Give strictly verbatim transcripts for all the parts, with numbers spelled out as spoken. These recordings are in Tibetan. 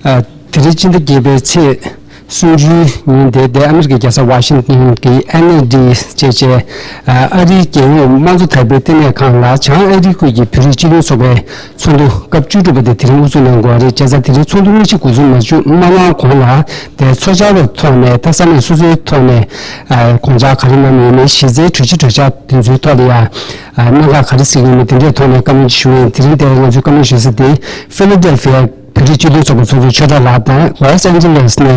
ཨ། དེ་རིང་སྤྱི་ཟླ་བརྒྱད་པའི་ཚེས་སུམ་ཅུའི་ཉིན་དེ་དེ་ཨ་མི་རི་ཀའི་རྒྱལ་ས་ཝ་ཤིང་ཏོན་གྱི་ཨེན་ཨེ་ཌི་ཅེས་བྱའི་ཨ་རིའི་རྒྱལ་ཡོངས་དམངས་གཙོ་དར་སྤེལ་ལྟེ་གནས་ཁང་ལ་བྱང་ཨ་རིའི་ཁུལ་གྱི་བོད་རིགས་སྤྱི་མཐུན་ཚོགས་པའི་ཚོགས་འདུ་སྐབས་བཅུ་དྲུག་པ་དེ་དེ་རིང་དབུ་འཛུགས་གནང་དགོས་པ་རེད། བྱས་ཙང་དེ་རིང་ཚོགས་འདུ་དངོས་གཞི་འགོ་འཛུགས་མ་བྱུང་མ་གནང་གོང་ལ་དེ་ཚོགས་བཅར་བའི་ཐོག་ནས་ད་ས་གནས་སོ་སོའི་ཐོག་ནས་ཨ་དགོངས་འཆར་ག་རེ་གནང་ཡོད་མེད། གཞི་རྩའི་གྲོས་གཞི་གྲོས་འཆར་དེ་ཚོའི་ཐོག་ལ་ཡང་ཨ་གནད་འགག་ག་རེ་གཟིགས་ཡོད་མེད་དེ་འདྲའི་ཐོག་ནས་བཀའ་མོལ་ཞུ་ཡིན། དེ་རིང་དེ་ང་ཚོས་བཀའ་མོལ་ཞུ་ས་དེ་ཕི་ལ་ཌེལ་ཕི་ཡ་བོད་རིགས་སྤྱི་མཐུན་ཚོགས་པའི་ཚོགས་གཙོ་ཆོས་གྲགས་ལགས་དང་ལོ་སི་ཨན་ཇེ་ལེ་སི་ནས་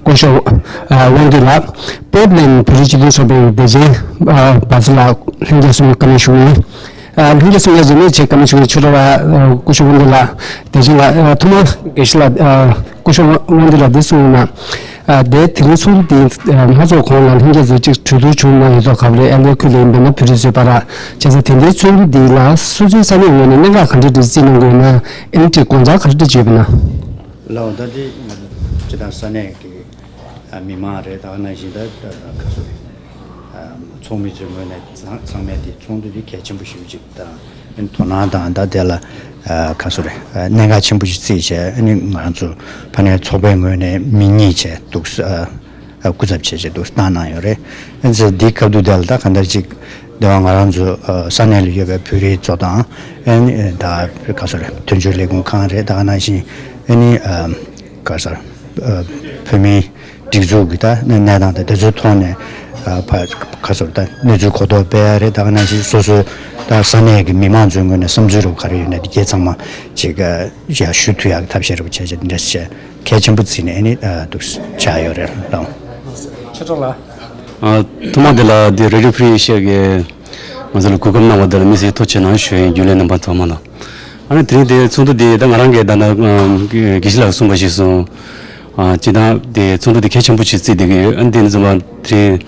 སྐུ་ཞབས་ཨ་དབང་འདུས་ལགས། པོར་ཊ་ལེན་ཌ་བོད་རིགས་སྤྱི་མཐུན་ཚོགས་པའི་བདེ་ཆེན་ཨ་བ་སུ་ལགས། ལྷན་རྒྱས་གསུམ་བཀའ་མོལ་ཞུ་ཡིན། ཨ་ལྷན་རྒྱས་གསུམ་ལ་རིན་མེད་ཆེད་བཀའ་མོལ་ཞུ་མཁན་ཆོས་གྲགས་ལགས། ཨ་སྐུ་ཞབས་དབང་འདུས་ལགས། བདེ་ཆེན་ལགས། ཨ་ཐོག་མར་དགེ་བཤེས་ལགས། ཨ་སྐུ་ཞབས་དབང་འདུས་ལགས་འདི་གསུངས་ན། ཨ་དེ་དེ་རིང་ཚོགས་འདུ་འདི་ཨ་མ་ཚོགས་གོང་ལ་ལྷན་རྒྱས་ཚོས་གཅིག་གྲོས་བསྡུར་བྱུང་གནང་ཡོད་ཚོགས་ག་རེ་ཨེ་ལ་ཁུལ་ལ་ཡིན་པ་ན་བོད་རིགས་ཚོའི་བར། བྱས་ཙང་དེ་འདྲའི་ཚོགས་འདུ་འདི་ལ་སོ་སོའི་ས་གནས་ངོས་ནས་གནད་འགག་ག་འདྲ་འདྲ་བརྩིས་གནང་དགོས་ན། ཨེ་ནི་གཅིག་དགོངས་འཆར་ག་རེ་འདྲ་བརྗོད་པ་ན། ལའོ་ད་འདི་ང་ཚོ་སྤྱི་བཏང་ས་གནས་ཀྱི་ཨ་མི་མང་རེད། ད་ག་ནང་བཞིན་ད་ད་ག་ཚོད་རེད། ཨ་ཚོགས་མི་ཚོའི་ངོས་ནས་ཚང་ཚང་མས་དེ་ཚོགས་འདུ་འདི་གལ་ཆེན་པོ་ཞེ་པོ་ཅིག་དང་ཨ་ནི་དོ་སྣང་དང་ད་དེ་ལ་ཨ་ག་ཚོད་རེད། ཨ་གནད་འགག་ཆེན་པོ་ཞིག་བརྩིས་བྱས། ཨ་ནི་ང་ཚོ་ཕ་ནས་ཚོགས་པའི་ངོས་ནས་མི་གཉིས་བྱས་འདུག་ཨ་སྐུ་ཚབ་བྱས་བྱས་འདུག་བཏང་གནང་ཡོད་རེད། ཨ་ནི་འདི་སྐབས་དུས་དེ་ལ་ད་ག་འདྲ་ཅིག་འདི་བ་ང་རང་ཚོ་ཨ་ས་གནས་ལ་ཡོད་པའི་བོད་རིགས་ཚོ་དང་ཨ་ནི་ད་ག་ཚོད་རེད། དོན་གཅོད་ལས་ཁུངས་ཁང་རེད། ད་ག་ནང་བཞིན་ཨ་ནི་ཨ་ག་ཚོད་ཨ་བོད་མིའི་སྒྲིག་འཛུགས་ཀྱི་ད་གནས་སྟངས་དང་དེ་ཚོའི་ཐོག་ནས་ཨ་ཕ་ག་ཚོད་ད་གནས་ཚུལ་གོ་རྟོགས་སྤེལ་ཡ་རེད། ད་ག་ནང་བཞིན་སོ་སོའི་ད་ས་གནས་ཀྱི་མི་མང་ཚོའི་ངོས་ནས་བསམ་ཚུལ་རོབ་ག་རེ་ཡོད་ན་དེ་གས་ཚང་མ་ཅིག་ཨ་ཡར་ཞུ་ཐུབ་ཡག་གི་ཐབས་ཤེས་རོབ་བྱས་བྱས་འདི་འདྲ་བྱས། གལ་ཆེན་པོ་བརྩིས་ནས་ཨ་ནི་ཨ་འདུག་བྱ་ཡོད་རེད་ལགས། ཆོས་གྲགས་ལགས། ཨ་ཐོག་མ་དེ་ལ་དེ་Radio Free Asia གིས་ང་ཚོ་ལ་གོ་སྐབས་གནང་བ་དེ་ལ་དམིགས་བསལ་ཐུགས་རྗེ་ཆེ་གནང་ཞུ་ཡིན། རྒྱུན་ལས་རྣམ་པ་ཚང་མ་ལ། ཨ་ནི་དེ་རིང་དེ་ཚོགས་འདུ་དེ་ད་ང་རང་གིས་ད་ལྟ་ཨ་དགེ་བཤེས་ལགས་གསུངས་པ་བཞིན་སོང་། ཨ་སྤྱིར་བཏང་དེ་ཚོགས་འདུ་དེ་གལ་ཆེན་པོ་ཞིག་བརྩིས་བསྡད་ཀྱི་ཡོད། ཨ་ནི་དེ་ནི་ཚང་མ་དེ་རིང་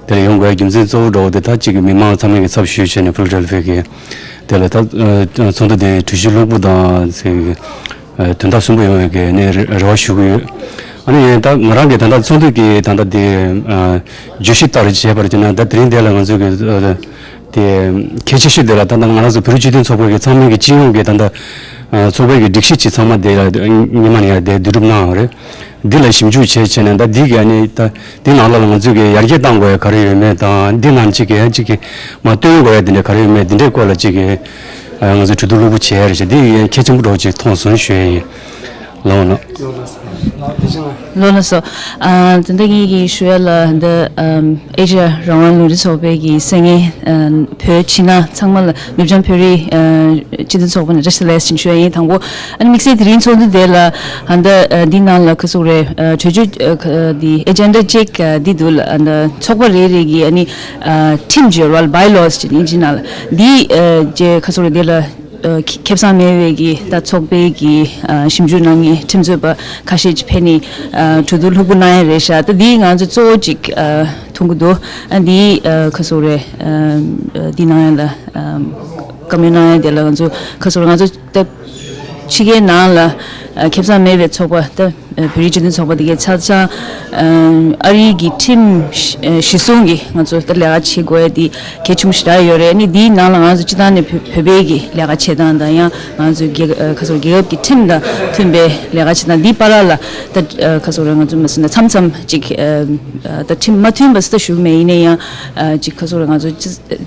དེ་ལ་ཡོང་དགོས་རྒྱུ་མཚན་གཙོ་བོ་འདྲ་བོ་དེ་ད་གཅིག་གི་མི་མང་ཚང་མས་ཀྱི་ཚབ་ཞུས་བྱས་ནས་ཕི་ལ་ཌེལ་ཕི་ཡ་གི་དེ་ལ་ད་ཨ་ཚོགས་འདུ་དེ་གྲོས་གཞི་ལྷུག་པོ་དང་ཟེར་གི་ཨ་དོན་དག་གསུམ་པོ་ཡོང་བའི་གི་ནས་རེ་རེ་བ་ཞུ་གི་ཡོད། ཨ་ནི་ད་ང་རང་གི་ད་ལྟ་ཚོགས་འདུ་གི་ད་ལྟ་དེ་ཨ་བརྗོད་གཞི་ལྟར་བྱས་པར་བྱས་ན་ད་དེ་རིང་དེ་ལ་ང་ཚོས་གི་ཨ་དེ་གལ་ཆེ་ཤོས་དེ་ལ་ད་ལྟ་ང་རང་ཚོ་བོད་རིགས་སྤྱི་མཐུན་ཚོགས་པའི་གི་ཚང་མའི་གི་སྤྱི་ཡོངས་ཀྱི་ད་ལྟ་ཨ་ཚོགས་པའི་གི་སྒྲིག་གཞི་ཅིག་ཚང་མ་དེ་ལ་ཉི་མ་ནས་ཡར་དེ་བསྡུ་རུབ་གནང་ཡོད་རེད། འདི་ལ་ཞིབ་འཇུག་བྱས་བྱས་ནས་ད་འདི་གི་ཨ་ནི་ད་འདི་ནང་ལ་ང་ཚོས་གི་ཡར་རྒྱས་གཏང་དགོས་ཡ་ག་རེ་ཡོད་མེད་དང་འདི་ནང་གཅིག་གི་ཡང་གཅིག་གི་མ་བཏོན་དགོས་ཡ་འདི་འདྲ་ག་རེ་ཡོད་མེད་འདི་འདྲའི་སྐོར་ལ་གཅིག་གི་ང་ཚོས་གྲོས་བསྡུར་ལྷུག་པོ་བྱས་ཡ་རེད་ཤག་འདི་གི་ཡང་གལ་ཆེན་པོ་འདྲ་བོ་ཅིག་མཐོང་སོང་ཞུ་ཡ་ཡིན། ལགས་འོང་ལགས། ལགས་འོང་ལགས་སོ། ལགས་འོང་ལགས་སོ། ཨ་ད་ལྟ་ངེད་ཀྱིས་ཞུ་ཡ་ལ་འདི་ཨམ་ཨེ་ཤི་ཡ་རང་དབང་ལུང་འདྲེན་ཚོགས་པའི་གི་སེ་ངན་ཨ་བོད་ཕྱི་ནང་ཚང་མ་ལ་ནུབ་བྱང་བོད་རིགས་ཨ་སྤྱི་མཐུན་ཚོགས་པ་ནས་བཀྲ་ཤིས་བདེ་ལེགས་ཞུ་ཡ་ཡིན། དང་པོ་ཨ་ནི་དམིགས་བསལ་དེ་རིང་ཚོགས་འདུ་དེ་ལ་ཨ་ད་ཨ་འདི་ནང་ལ་ག་ཚོད་རེད། ཨ་གྲོས་ཆོད་ཨ་ག་འདི་ཨེ་ཇེན་ཌ་གཅིག་ཨ་འདི་འདུག་ལ། ཨ་ད་ཚོགས་པ་རེ་རེ་གི་ཨ་ནི་ཨ་ཁྲིམས་སྦྱོར་བ་ལ་བྷའི་ལོ་སི་ཅིག་ཨིན་ཇི་ནང་ལ་འདི་ཨ་ཅེ་ག་ཚོད་རེད། དེ་ལ་ཨ་ཁེ་ཁེ་བཟང་མེད་པའི་གི་ད་ཚོགས་པའི་གི་ཨ་ཞིབ་འཇུག་གནང་མཁན་ཁྲིམས་རྩོད་པ་ཁ་ཤས་ཅིག་ཕེབས་ནས་ཨ་གྲོས་བསྡུར་ལྷུག་པོ་གནང་ཡ་རེད་ཤག་ད་འདི་ང་ཚོ་གཙོ་བོ་ཅིག་ཨ་མཐོང་གི་འདུག་ཨ་འདི་ཨ་ག་ཚོད་རེད། ཨ་འདི་གནང་ཡ་ལ་ཨ་བཀའ་མོལ་གནང་ཡ་དེ་ལ་ང་ཚོ་ག་ཚོད་རེད། ང་ཚོ་ད་ཕྱི་རྒྱལ་ནང་ལ་ཨ་ཁེ་བཟང་མེད་པའི་ཚོགས་པ་ད་བོད་རིགས་སྤྱི་མཐུན་ཚོགས་པ་དེ་གའི་ཆ་ཚང་ཨ་རིའི་གི་ཁྲིམས་གཞི་བཟུང་གི་ང་ཚོ་ད་ལས་ཀ་བྱེད་དགོས་ཡ་དེ་གལ་ཆེན་པོ་ཞེ་དྲག་ཡོད་རེད། ཨ་ནི་དེའི་ནང་ལ་ང་ཚོ་སྤྱི་བཏང་ནས་བོད་བོད་པའི་གི་ལས་ཀ་བྱེད་སྟངས་དང་ཡང་ང་ཚོའི་རྒྱལ་ཁ་སོ་རྒྱལ་ཁབ་ཀྱི་ཁྲིམས་དང་མཐུན་པའི་ལས་ཀ་བྱེད་སྟངས་འདིའི་བར་ལ་ད་ཁ་སོ་རེད། ང་ཚོ་མ་སུ་ན་མཚམས་མཚམས་ཅིག་ད་ཁྲིམས་མ་མཐུན་པ་སུ་ད་ཞུ་གི་མེད། ཡིན་ན་ཡང་ཅིག་ཁ་སོ་རེད། ང་ཚོ་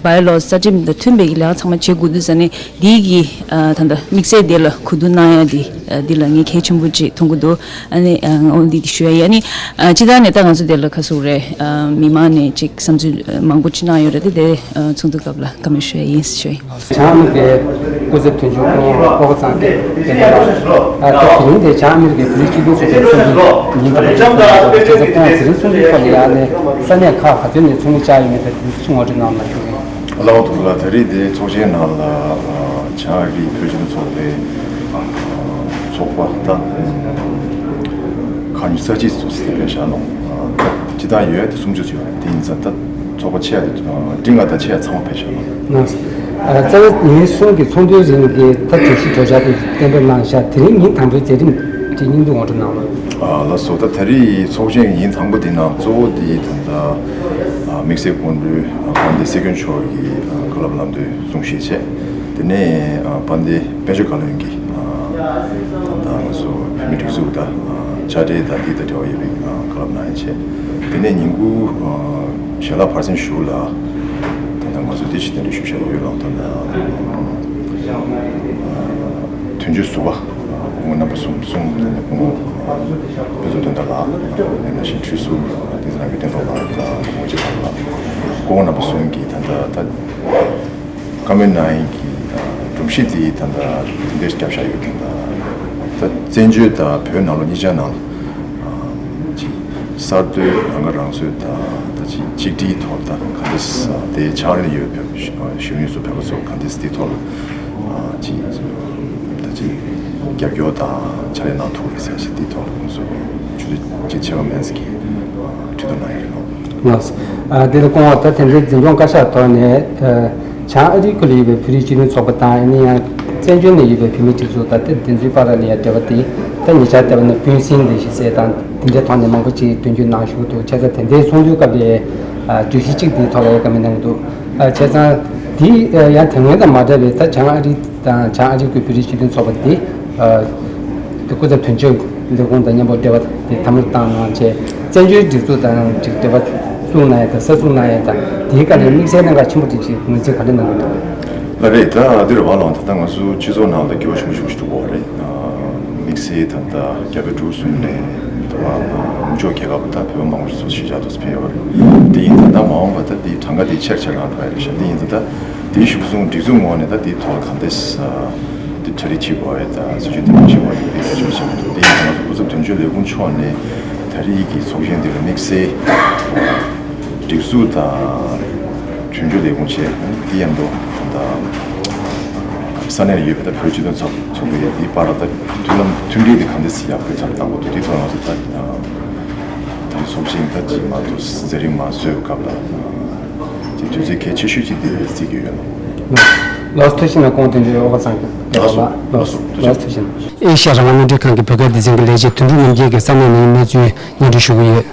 བྷའི་ལོ་རྩ་ཁྲིམས་དང་མཐུན་པའི་གི་ལས་ཀ་ཚང་མ་བྱེད་དགོས་དུས་ཙ་ནས་འདིའི་གི་ད་ལྟ་དམིགས་བསལ་འདི་ལ་གོ་བསྡུར་གནང་ཡ་འདི་འདི་ལ་ངས་གལ་ཆེན་པོ་ཅིག་མཐོང་གི་འདུག་ཨ་ནི་ཨ་འོ་འདི་འདི་ཞུ་ཡ་ཡིན། ཨ་ནི་ཨ་སྤྱི་བཏང་ནས་ད་ང་ཚོ་དེ་ལ་ཁ་སུ་རེད། ཨ་མི་མང་ནས་ཅིག་བསམ་ཚུལ་མང་པོ་ཅིག་གནང་ཡོད་རེད་དེ། དེ་ཨ་ཚོགས་འདུ་སྐབས་ལ་བཀའ་མོལ་ཞུ་ཡ་ཡིན་ཞུ་ཡ་ཡིན། བྱང་ཨ་མི་རི་ཀའི་སྐུ་ཚབ་དོན་གཅོད་སྐུ་ངོ་ཨོ་ཀ་ཚང་གི་དེ་ལ་ཨ་ད་དེ་རིང་དེ་བྱང་ཨ་མི་རི་ཀའི་བོད་རིགས་སྤྱི་མཐུན་ཚོགས་པའི་ཚོགས་འདུ་ཉིན་དང་པོ་ཞིག་ཚོགས་འདུ་ཚོགས་པ་ལ་ཡ་ནས་ས་གནས་ཁག་ག་ཚོད་ནས་ཚོགས་མི་བཅར་ཡོད་མེད་དེ་ཚོ་ངོ་སྤྲོད་གནང་ན་ཞུ་གི་ཡིན། ལའོ་ཐུག་ལ་ད་རེས་དེ་ཚོགས་ཆེན་ནང་ལ་བྱང་ཨ་རིའི་བོད་སྤྱི་མཐུན་ཚོགས་པའི་ཚོགས་པ་དང་ཁག་ཉི་ཤུ་རྩ་གཅིག་ཙམ་ཞིག་ཕེབས་བཞག་ནོ། སྤྱི་བཏང་ཡོད་དེ་སུམ་ཅུ་ཙམ་ཡོད་རེད། དེ་ཡིན་ཙང་ད་ཚོགས་པ་ཆེ་བ་དེ་འབྲིང་བ་དང་ཆེ་བ་ཚང་མ་ཕེབས་བཞག་ནོ། རྩ་བའི་ཉིན་གསུམ་གྱི་ཚོགས་འདུའི་རིང་གི་ད་གྲོས་གཞི་གྲོས་འཆར་དེ་གཏན་འབེབས་གནང་བཞག་དེ་རིང་ཉིན་དང་པོའི་མཛད་རིམ་དེ་སྙིང་བསྡུས་ངོ་སྤྲོད་གནང་རོགས། ལགས་སོ། ད་ད་རེས་ཚོགས་ཆེན་ཉིན་དང་པོ་དེ་ནང་གཙོ་བོ་དེ་ད་ལྟ་དམིགས་བསལ་སྐུ་མགྲོན་དཔལ་ལྡན་སྲིད་སྐྱོང་མཆོག་གིས་བཀའ་སློབ་ལམ་སྟོན་གསུང་བཤད་བྱས། དེ་ནས་དཔལ་ལྡན་དཔལ་འབྱོར་བཀའ་བློན་གྱིས་ད་ལྟ་ང་ཚོ་བོད་ སྒྲིག་འཛུགས་དང་དཔྱ་ཁྲལ་དང་འདི་དང་འབྲེལ་བ་ཡོད་པའི་བཀའ་སློབ་གནང་ཡ་བྱས། དེ་ནས་ཉིན་གུང་ཞལ་ལག་ཕར་ཕྱིན་བཞུགས་ལ། ད་ལྟ་ང་ཚོ་འདི་ཕྱི་གཏན་འབྲེལ་ཞུ་བཞག་ཡོད་ལ། ད་ལྟ་དོན་གཅོད་ཟུར་པ་སྐུ་ངོ་རྣམ་པ་གསུམ་གསུམ། དེ་ནས་སྐུ་ངོ་དཔེ་མཛོད་དོན་དག་ལགས། དེ་ནང་བཞིན་འཕྲུལ་ཟུར་དེ་ཚོ་ནང་གི་བསྟན་ཐོག་ལགས་དང་སྐུ་ངོ་ཆེ་ལགས་ལ། སྐུ་ངོ་རྣམ་པ་གསུམ་གྱིས་ད་ལྟ་ད། བཀའ་མོལ་གནང་ཡིན་གྱི་སྒྲོམ་གཞི་དེ་ད་ལྟ་དེ་འདྲས་བརྒྱབ་བཞག་ཡོད་མཁན་དང་། ད་བཙན་བྱོལ་དང་བོད་ནང་ལོགས་གཉིས་ཆ་ནང་ལ་ཅིག་གསར་གཏོད་རང་ཁ་རང་གསོ་དང་ད་ཅིག་གཅིག་སྒྲིལ་ཐོག་ད་ག་འདྲས་དེ་ཕྱག་ལེན་ཡོད་བོད་གཞོན་ནུ་ཚོ་བོད་པ་ཚོ་ག་འདྲས་དེ་ཐོག་ལ་ཅིག་ད་ཅིག་རྒྱབ་སྐྱོར་དང་ཕྱག་ལེན་གནང་ཐུབ་རེད་ཟེར་ཞིག་དེ་ཐོག་ལ་ཁོང་ཚོ་ཆུ་ཚོད་གཅིག་ཕྱེད་ཀ་མན་ཙམ་གྱི་གྲོས་བསྡུར་གནང་ཡོད་རེད་ལོ། ལགས། ཨ། དེ་ལ་སྐུ་ངོ་ད་དེ་འདྲའི་འཛིན་སྐྱོང་བཀའ་ཤག་ཐོག་ནས། ཨ། བྱང་ཨ་རིའི་ཁུལ་ལ་ཡོད་པའི་བོད་རིགས་སྤྱི་མཐུན་ཚོགས་པ་དང་ཨ་ནི་ཡང་བཙན་བྱོལ་ནས་ཡོད་པའི་བོད་མི་སྒྲིག་འཛུགས་དང་དེ་དེ་ཚོའི་བར་ལ་ཡང་འབྲེལ་བ་དེ་ད་ཉེ་ཆར་ལྟ་བ་ན་སྤུན་སྲིང་ལས་གཞི་ཟེར་དང་དེ་འདྲའི་ཐོག་ནས་མང་པོ་ཅིག་མདུན་སྐྱོད་གནང་བཞུགས་འདུག་བྱས་ཙང་དེ་འདྲའི་ཚོགས་འདུའི་སྐབས་ལ་ཨ་བརྗོད་གཞི་གཅིག་དེའི་ཐོག་ལ་ཡང་བཀའ་མོལ་གནང་གི་འདུག་ཨ། བྱས་ཙང་དེ་ཡང་དེ་སྔོན་དང་མ་འདྲ་བའི་ད་བྱང་ཨ་རི་དང་བྱང་ཨ་རིའི་ཁུལ་བོད་རིགས་སྤྱི་མཐུན་ཚོགས་པ་དེ། ཨ། དེ་སྐུ་ཚབ་དོན་གཅོད་ལས་ཁུངས་དང་མཉམ་པོ་འབྲེལ་བ་དེ་དམ་བློ་བཏང་གནང་བྱས། བཙན་བྱོལ་སྒྲིག་འཛུགས་དང་ཅིག་འབྲེལ་བ་བཙུགས་གནང་ཡ་དང་གསར་བཙུགས་གནང་ཡ་དང་དེའི་སྐབས་ལ་དམིགས་བསལ་གནད་འགག་ཆེན་པོ་དེ་ཅིག་ངོས་འཛིན་ག་འདྲ་གནང་གི་འདུག་ལགས་རེད། ད་འདིར་བ་ལང་ད་ལྟ་ང་ཚོ་སྤྱི་ཚོགས་ནང་ལ་འགྱུར་བ་ཆེན་པོ་ཞིག་འགྲོ་གི་ཡོད་རེད། དམིགས་བསལ་ད་ལྟ་རྒྱ་བལ་འབྲུག་གསུམ་ནས་ད་བ་དམུ་ཕྱོགས་རྒྱལ་ཁབ་ད་བོད་པ་མང་པོ་ཞིག་ཚོ་གཞིས་ཆགས་ཐོག་ཕེབས་ཡོད་རེད། དེ་ཡིན་ད་ལྟ་མ་འོངས་པ་ད་དེའི་གྲངས་ཀ་དེ་ཆེར་ཆེར་རང་འགྲོ་ཡ་རེད་ཤག་དེ་ཡིན་ད་ལྟ་དེའི་གཞུག་སོང་སྒྲིག་འཛུགས་ངོས་ནས་ད་དེའི་ཐོག་ག་འདྲས་དེ་གྲ་སྒྲིག་བྱེད་དགོས་ཡ་ད་སྲིད་ཇུས་དེ་མི་བྱེད་དགོས་ཡ་དེ་ལས་ཕྱོགས་ཆེན་པོ་འདུག་དེ་ཡིན་ད་ང་ཚོ་སྐུ་ཚབ་དོན་གཅོད་ལས་ཁུངས་ཕྱོགས་ནས་ད་རེས་ཀྱི་ཚོགས་ཆེན་འདི་ལ་དམིགས་བསལ་སྒྲིག་འཛུགས་དང་དོན་གཅོད་ལས་ཁུངས་བཅས་དེ་ཡང་དུ་ད་ས་གནས་ལ་ཡོད་པའི་ད་བོད་སྤྱི་མཐུན་ཚོགས་ཚོགས་པའི་དེའི་བར་ལ་ད་མཐུན་ལམ་མཐུན་སྒྲིལ་དེ་ག་འདྲས་ཡག་པོའི་ཐབས་གནང་དགོས་འདུག་དེའི་ཐོག་ང་ཚོ་ད་ད་ཚོགས་ཆེན་ད་ཅིག་མ་གཏོགས་ཟེར་རིང་མ་བཟོས་པའི་སྐབས་ལ། ཅིག་དུས་ཚོད་གལ་ཆེ་ཤོས་ཅིག་དེ་རེད་བརྩི་གི་ཡོད་ལ། ལགས་སོ། ཐུགས་རྗེ་ཆེ་གནང་། ཁོང་དོན་གཅོད་ཨོ་བྷ་ཚང་གི། ལགས་སོ། ལགས་སོ། ཐུགས་རྗེ་ཆེ། ལགས་སོ། ཐུགས་རྗེ་ཆེ། ཨེ་ཤ་ཡ་རང་དབང་རླུང་འཕྲིན་ཁང་གི་བོད་སྐད་སྡེ་ཚན་གྱི་ལས་བྱེད་དོན་གྲུབ་རྣམ་རྒྱལ་གྱིས་ས་གནས་ནས་གནས་ཚུལ་སྙན་སྒྲོན་ཞུ་གི་ཡོད།